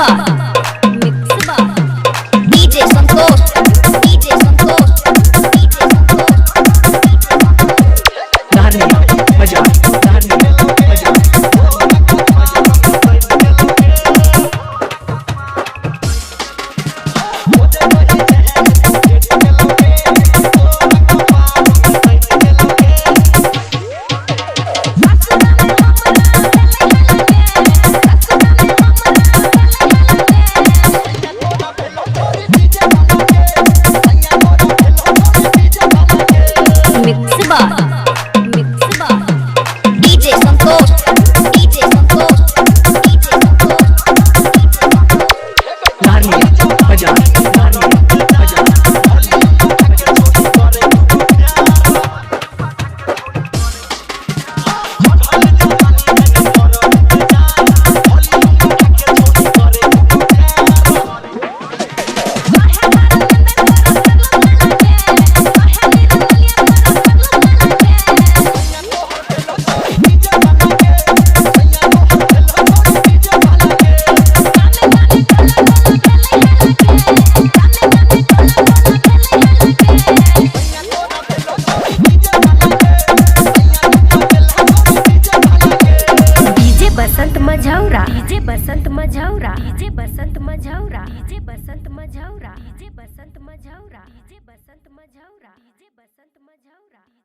Bar, Mix Bar. DJ Santosh, DJ Santosh, DJ Santosh, DJ Santosh. Dharni Bazaar, Dharni Bazaar. Mix Bar, Mix Bar. DJ Santosh, DJ Santosh, DJ Santosh, DJ Santosh. Dharni Bazaar, Dharni Bazaar. DJ Basant Majhaura, DJ Basant Majhaura, DJ Basant Majhaura, DJ Basant Majhaura, DJ Basant Majhaura, DJ Basant Majhaura, DJ Basant Majhaura.